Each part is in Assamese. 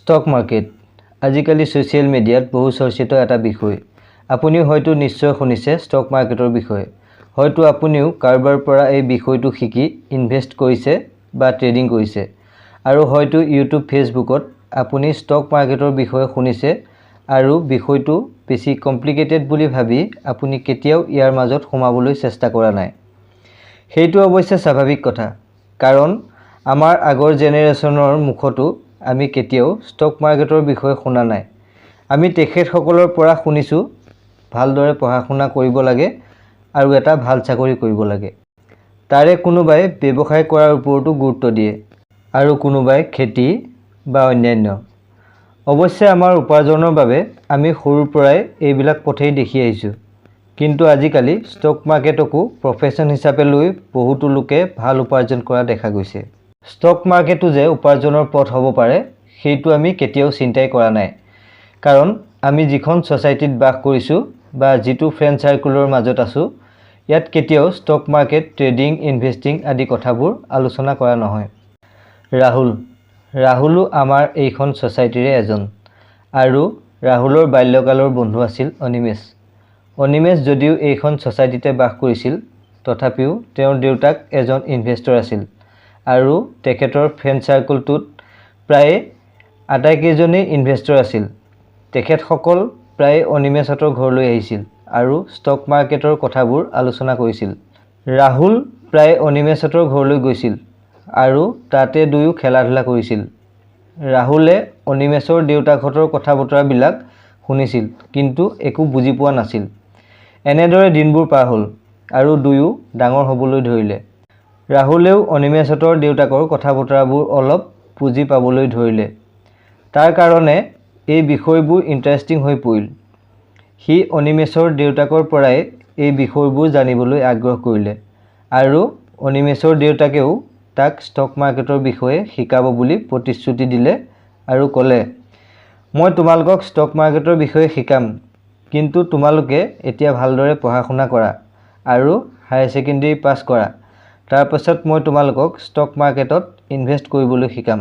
ষ্টক মাৰ্কেট আজিকালি ছ'চিয়েল মিডিয়াত বহু চৰ্চিত এটা বিষয়। আপুনিও হয়তো নিশ্চয় শুনিছে ষ্টক মাৰ্কেটৰ বিষয়ে। হয়তো আপুনিও কাৰোবাৰ পৰা এই বিষয়টো শিকি ইনভেষ্ট কৰিছে বা ট্ৰেডিং কৰিছে আৰু হয়তো ইউটিউব, ফেচবুকত আপুনি ষ্টক মাৰ্কেটৰ বিষয়ে শুনিছে আৰু বিষয়টো বেছি কমপ্লিকেটেড বুলি ভাবি আপুনি কেতিয়াও ইয়াৰ মাজত সোমাবলৈ চেষ্টা কৰা নাই। সেইটো অৱশ্যে স্বাভাৱিক কথা, কাৰণ আমাৰ আগৰ জেনেৰেশ্যনৰ মুখতো আমি কেতিয়াও ষ্টক মাৰ্কেটৰ বিষয়ে শুনা নাই। আমি তেখেতসকলৰ পৰা শুনিছোঁ, ভালদৰে পঢ়া শুনা কৰিব লাগে আৰু এটা ভাল চাকৰি কৰিব লাগে। তাৰে কোনোবাই ব্যৱসায় কৰাৰ ওপৰতো গুৰুত্ব দিয়ে আৰু কোনোবাই খেতি বা অন্যান্য। অৱশ্যে আমাৰ উপাৰ্জনৰ বাবে আমি সৰুৰ পৰাই এইবিলাক পথেই দেখি আহিছোঁ। কিন্তু আজিকালি ষ্টক মাৰ্কেটকো প্ৰফেশ্যন হিচাপে লৈ বহুতো লোকে ভাল উপাৰ্জন কৰা দেখা গৈছে। ষ্টক মাৰ্কেটো যে উপাৰ্জনৰ পথ হ'ব পাৰে, সেইটো আমি কেতিয়াও চিন্তাই কৰা নাই, কাৰণ আমি যিখন ছ'চাইটিত বাস কৰিছোঁ বা যিটো ফ্ৰেণ্ড চাৰ্কুলৰ মাজত আছোঁ, ইয়াত কেতিয়াও ষ্টক মাৰ্কেট, ট্ৰেডিং, ইনভেষ্টিং আদি কথাবোৰ আলোচনা কৰা নহয়। ৰাহুল, ৰাহুলো আমাৰ এইখন ছ'চাইটিৰে এজন আৰু ৰাহুলৰ বাল্যকালৰ বন্ধু আছিল অনিমেষ। অনিমেষ যদিও এইখন ছ'চাইটিতে বাস কৰিছিল, তথাপিও তেওঁৰ দেউতাক এজন ইনভেষ্টৰ আছিল আৰু তেখেতৰ ফ্ৰেণ্ড চাৰ্কুলটোত প্ৰায়ে আটাইকেইজনেই ইনভেষ্টৰ আছিল। তেখেতসকল প্ৰায়ে অনিমেষহঁতৰ ঘৰলৈ আহিছিল আৰু ষ্টক মাৰ্কেটৰ কথাবোৰ আলোচনা কৰিছিল। ৰাহুল প্ৰায়ে অনিমেষহঁতৰ ঘৰলৈ গৈছিল আৰু তাতে দুয়ো খেলা ধূলা কৰিছিল। ৰাহুলে অনিমেষৰ দেউতাকহঁতৰ কথা বতৰাবিলাক শুনিছিল, কিন্তু একো বুজি পোৱা নাছিল। এনেদৰে দিনবোৰ পাৰ হ'ল আৰু দুয়ো ডাঙৰ হ'বলৈ ধৰিলে। ৰাহুলেও অনিমেষহঁতৰ দেউতাকৰ কথা বতৰাবোৰ অলপ বুজি পাবলৈ ধৰিলে। তাৰ কাৰণে এই বিষয়বোৰ ইণ্টাৰেষ্টিং হৈ পৰিল। সি অনিমেষৰ দেউতাকৰ পৰাই এই বিষয়বোৰ জানিবলৈ আগ্ৰহ কৰিলে আৰু অনিমেষৰ দেউতাকেও তাক ষ্টক মাৰ্কেটৰ বিষয়ে শিকাব বুলি প্ৰতিশ্ৰুতি দিলে আৰু ক'লে, "মই তোমালোকক ষ্টক মাৰ্কেটৰ বিষয়ে শিকাম, কিন্তু তোমালোকে এতিয়া ভালদৰে পঢ়া শুনা কৰা আৰু হায়াৰ ছেকেণ্ডেৰী পাছ কৰা। তাৰপাছত মই তোমালোকক ষ্টক মাৰ্কেটত ইনভেষ্ট কৰিবলৈ শিকাম।"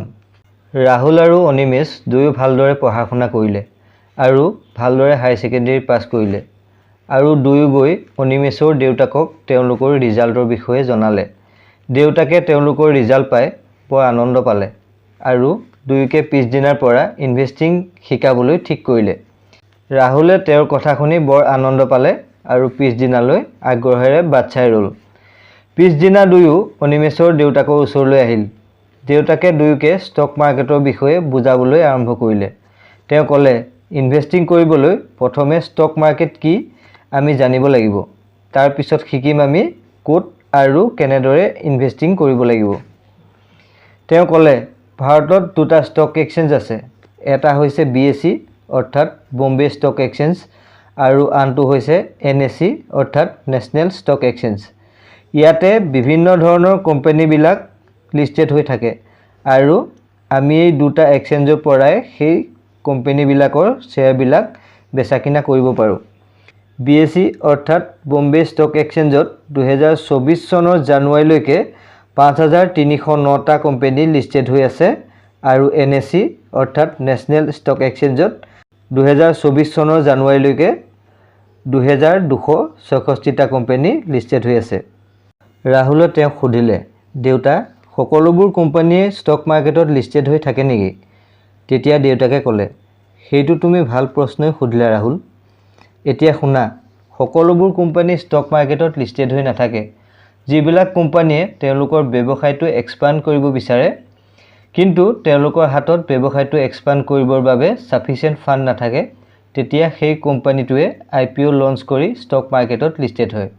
ৰাহুল আৰু অনিমেষ দুয়ো ভালদৰে পঢ়া শুনা কৰিলে আৰু ভালদৰে হায়াৰ ছেকেণ্ডেৰী পাছ কৰিলে আৰু দুয়ো গৈ অনিমেষৰ দেউতাকক তেওঁলোকৰ ৰিজাল্টৰ বিষয়ে জনালে। দেউতাকে তেওঁলোকৰ ৰিজাল্ট পাই বৰ আনন্দ পালে আৰু দুয়োকে পিছদিনাৰ পৰা ইনভেষ্টিং শিকাবলৈ ঠিক কৰিলে। ৰাহুলে তেওঁৰ কথা শুনি বৰ আনন্দ পালে আৰু পিছদিনালৈ আগ্ৰহেৰে বাট চাই ৰ'ল। পিছদিনা দুয়ো অনিমেষৰ দেউতাকৰ ওচৰলৈ আহিল। দেউতাকে দুয়োকে ষ্টক মাৰ্কেটৰ বিষয়ে বুজাবলৈ আৰম্ভ কৰিলে। তেওঁ ক'লে, "ইনভেষ্টিং কৰিবলৈ প্ৰথমে ষ্টক মাৰ্কেট কি আমি জানিব লাগিব। তাৰপিছত শিকিম আমি ক'ত আৰু কেনেদৰে ইনভেষ্টিং কৰিব লাগিব।" তেওঁ ক'লে, "ভাৰতত দুটা ষ্টক এক্সচেঞ্জ আছে। এটা হৈছে বিএছই, অৰ্থাৎ বম্বে ষ্টক এক্সচেঞ্জ আৰু আনটো হৈছে এনএছই, অৰ্থাৎ নেশ্যনেল ষ্টক এক্সচেঞ্জ। ইয়াতে বিভিন্ন ধৰণৰ কোম্পানীবিলাক লিষ্টেড হৈ থাকে আৰু আমি এই দুটা এক্সচেঞ্জৰ পৰাই সেই কোম্পানীবিলাকৰ শ্বেয়াৰবিলাক বেচা কিনা কৰিব পাৰোঁ। বিএছই অৰ্থাৎ বম্বে ষ্টক এক্সচেঞ্জত 2024 চনৰ জানুৱাৰীলৈকে 5309টা কোম্পানী লিষ্টেড হৈ আছে আৰু এনএছই অৰ্থাৎ নেশ্যনেল ষ্টক এক্সচেঞ্জত 2024 চনৰ জানুৱাৰীলৈকে 2266টা কোম্পানী লিষ্টেড হৈ আছে।" ৰাহুলে তেওঁক সুধিলে, "দেউতা, সকলোবোৰ কোম্পানীয়ে ষ্টক মাৰ্কেটত লিষ্টেড হৈ থাকে নেকি?" তেতিয়া দেউতাকে ক'লে, "সেইটো তুমি ভাল প্ৰশ্নই সুধিলা ৰাহুল। এতিয়া শুনা, সকলোবোৰ কোম্পানী ষ্টক মাৰ্কেটত লিষ্টেড হৈ নাথাকে। যিবিলাক কোম্পানীয়ে তেওঁলোকৰ ব্যৱসায়টো এক্সপাণ্ড কৰিব বিচাৰে, কিন্তু তেওঁলোকৰ হাতত ব্যৱসায়টো এক্সপাণ্ড কৰিবৰ বাবে ছাফিচিয়েণ্ট ফাণ্ড নাথাকে, তেতিয়া সেই কোম্পানীটোৱে আইপিঅ' লঞ্চ কৰি ষ্টক মাৰ্কেটত লিষ্টেড হয়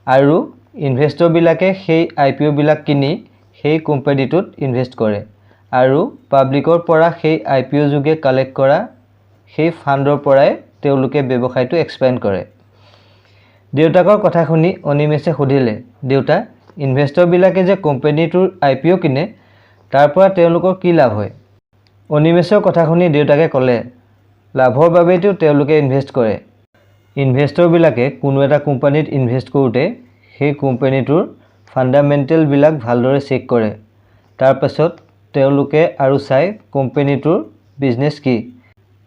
আৰু ইনভেষ্টৰবিলাকে সেই আইপিঅ'বিলাক কিনি সেই কোম্পানীটোত ইনভেষ্ট কৰে আৰু পাব্লিকৰ পৰা সেই আইপিঅ' যোগে কালেক্ট কৰা সেই ফাণ্ডৰ পৰাই তেওঁলোকে ব্যৱসায়টো এক্সপেণ্ড কৰে।" দেউতাকৰ কথা শুনি অনিমেষে সুধিলে, "দেউতা, ইনভেষ্টৰবিলাকে যে কোম্পানীটোৰ আইপিঅ' কিনে, তাৰ পৰা তেওঁলোকৰ কি লাভ হয়?" অনিমেষৰ কথা শুনি দেউতাকে ক'লে, "লাভৰ বাবেইতো তেওঁলোকে ইনভেষ্ট কৰে। ইনভেষ্টৰবিলাকে কোনো এটা কোম্পানীত ইনভেষ্ট কৰোঁতে সেই কোম্পানীটোৰ ফাণ্ডামেণ্টেলবিলাক ভালদৰে চেক কৰে। তাৰপাছত তেওঁলোকে আৰু চায় কোম্পানীটোৰ বিজনেছ কি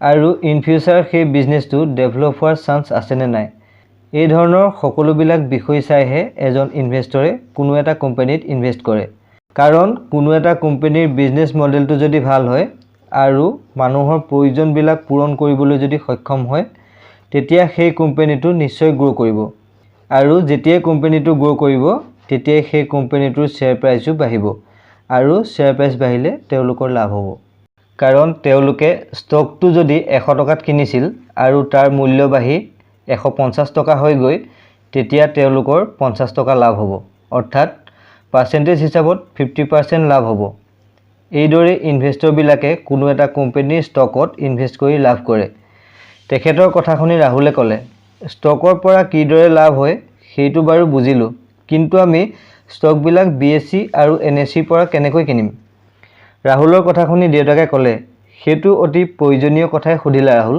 আৰু ইন ফিউচাৰ সেই বিজনেছটো ডেভেলপ হোৱাৰ চান্স আছেনে নাই। এই ধৰণৰ সকলোবিলাক বিষয় চাইহে এজন ইনভেষ্টৰে কোনো এটা কোম্পানীত ইনভেষ্ট কৰে। কাৰণ কোনো এটা কোম্পানীৰ বিজনেছ মডেলটো যদি ভাল হয় আৰু মানুহৰ প্ৰয়োজনবিলাক পূৰণ কৰিবলৈ যদি সক্ষম হয়, তেতিয়া সেই কোম্পানীটো নিশ্চয় গ্ৰ' কৰিব আৰু যেতিয়াই কোম্পানীটো গ্ৰ' কৰিব, তেতিয়াই সেই কোম্পানীটোৰ শ্বেয়াৰ প্ৰাইচো বাঢ়িব আৰু শ্বেয়াৰ প্ৰাইচ বাঢ়িলে তেওঁলোকৰ লাভ হ'ব। কাৰণ তেওঁলোকে ষ্টকটো যদি 100 টকাত কিনিছিল আৰু তাৰ মূল্য বাঢ়ি 150 টকা হয়গৈ, তেতিয়া তেওঁলোকৰ 50 টকা লাভ হ'ব, অৰ্থাৎ পাৰ্চেণ্টেজ হিচাপত 50% লাভ হ'ব। এইদৰে ইনভেষ্টৰবিলাকে কোনো এটা কোম্পানীৰ ষ্টকত ইনভেষ্ট কৰি লাভ কৰে। তেখেতৰ কথা শুনি ৰাহুলে ক'লে, "ষ্টকৰ পৰা কিদৰে লাভ হয় সেইটো বাৰু বুজিলোঁ, কিন্তু আমি ষ্টকবিলাক বিএছই আৰু এনএছইৰ পৰা কেনেকৈ কিনিম?" ৰাহুলৰ কথা শুনি দেউতাকে ক'লে, "সেইটো অতি প্ৰয়োজনীয় কথাই সুধিলা ৰাহুল।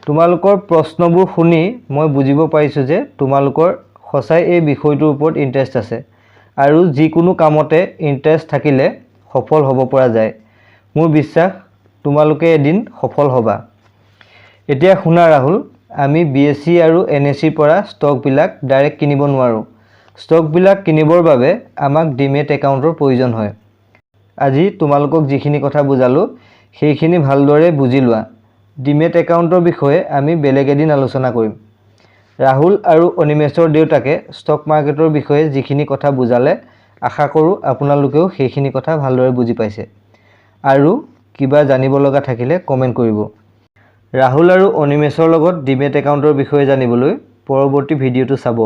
তোমালোকৰ প্ৰশ্নবোৰ শুনি মই বুজিব পাৰিছোঁ যে তোমালোকৰ সঁচাই এই বিষয়টোৰ ওপৰত ইণ্টাৰেষ্ট আছে আৰু যিকোনো কামতে ইণ্টাৰেষ্ট থাকিলে সফল হ'ব পৰা যায়। মোৰ বিশ্বাস, তোমালোকে এদিন সফল হ'বা। এতিয়া শুনা ৰাহুল, আমি বিএছই আৰু এনএছইৰ পৰা ষ্টকবিলাক ডাইৰেক্ট কিনিব নোৱাৰোঁ। ষ্টকবিলাক কিনিবৰ বাবে আমাক ডিমেট একাউণ্টৰ প্ৰয়োজন হয়। আজি তোমালোকক যিখিনি কথা বুজালোঁ, সেইখিনি ভালদৰে বুজি লোৱা। ডিমেট একাউণ্টৰ বিষয়ে আমি বেলেগ এদিন আলোচনা কৰিম।" ৰাহুল আৰু অনিমেষৰ দেউতাকে ষ্টক মাৰ্কেটৰ বিষয়ে যিখিনি কথা বুজালে, আশা কৰোঁ আপোনালোকেও সেইখিনি কথা ভালদৰে বুজি পাইছে আৰু কিবা জানিব লগা থাকিলে কমেণ্ট কৰিব। ৰাহুল আৰু অনিমেষৰ লগত ডিমেট একাউণ্টৰ বিষয়ে জানিবলৈ পৰৱৰ্তী ভিডিঅ'টো চাব।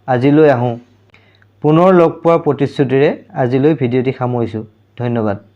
আজিলৈ আহোঁ। পুনৰ লগ পোৱাৰ প্ৰতিশ্ৰুতিৰে আজিলৈ ভিডিঅ'টি সামৰিছোঁ। ধন্যবাদ।